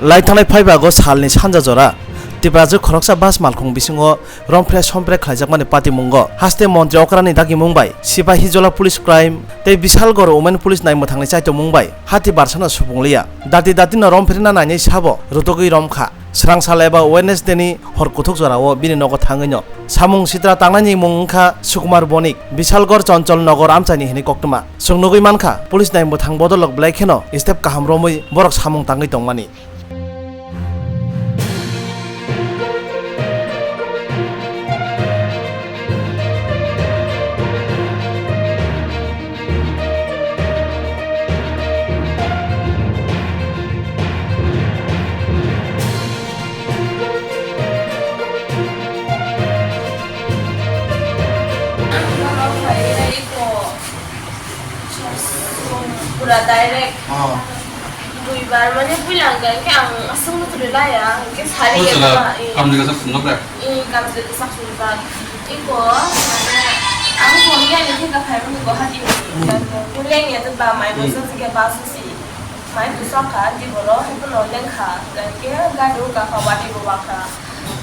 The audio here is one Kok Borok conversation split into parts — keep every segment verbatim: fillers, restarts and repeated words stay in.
Lai thangnai phaibago salni sanja jora Tiprajwk khoroksa bus malkhung bisingo romphre somphre khlaijakmani patimungo haste montri okrani dagimung bai Sipahijola police crime tei Bisalgor women police naimwthangni chaitomung bai hati barsano supung liya. Dati datino romphirna nainai sabo rutugwi romkha. Srang sal eba Wednesday ni hor kuthuk jorao bini nogo thangwino samung sitra tangnaini mung wngkha Sukumar Bonik, Bisalgor Chonchol Nogor amchaini hinwi koktwma. Chwng nugwi mankha, police naimwthang bodolok belai kheno step kaham romwi borok samung tangwi tongmani. Pura direct. Oh. Duibar mane puila hwnkha hwnkhe ang aswk no kwrwi laya, hwnkhe sari Oh, ya chwla, tama, eh. Kamjwk kasak sumnok rek? Eh, kamjwk kasak sumjak. Iko, mane, ang phone ya ni theka phai mani Guwahati ni. Hmm. Leng ya to ba mai Hmm. Bosa sike ba susi. Mai tu sokha, di boro, hwnkhe no lengkha. Hwnkhe gari o kakha, wati bo wakha.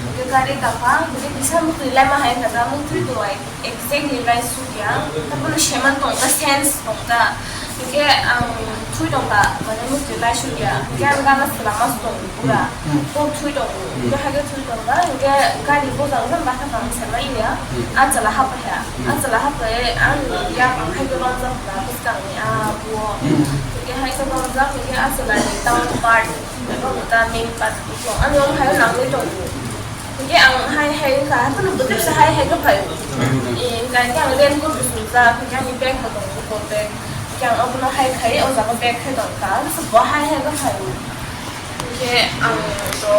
Hwnkhe gari kakha, hwnkhe kisa muktwi laima hai hwnkha, muktwi tongwi exactly lai sukya, tabono seman tongkha, sense tongkha. Hwnkhe ang thui tongkha, mane muktwi lai sukya. Hwnkhe ang gana swlama tong pura. Hmm. Tong thui tongo. Hwnkhe haikhe thui tongkha, hwnkhe gari bojang khe bakha kang sema iya. Hmm. Achwla hapaiya. Hmm. Achwla hapai ang ya bang haikhe romjak kha bwskangni a buo. Hmm. Hwnkhe haikhe romjak, hwnkhe achwlani town part. Abo ta main part. Ani omo hai nangwi tongo. Hwnkhe ang hai hai wngkha, haphano bwtwisa hai hai khe phaio. Eh, hwnkhe ang raincoat bo sumjak, hwnkhe ani bag bo tongo, school bag. Hwnkhe ang obono hai khai o jaga bag khai tongkha, bo hai hai khe phaio. Hwnkhe ang to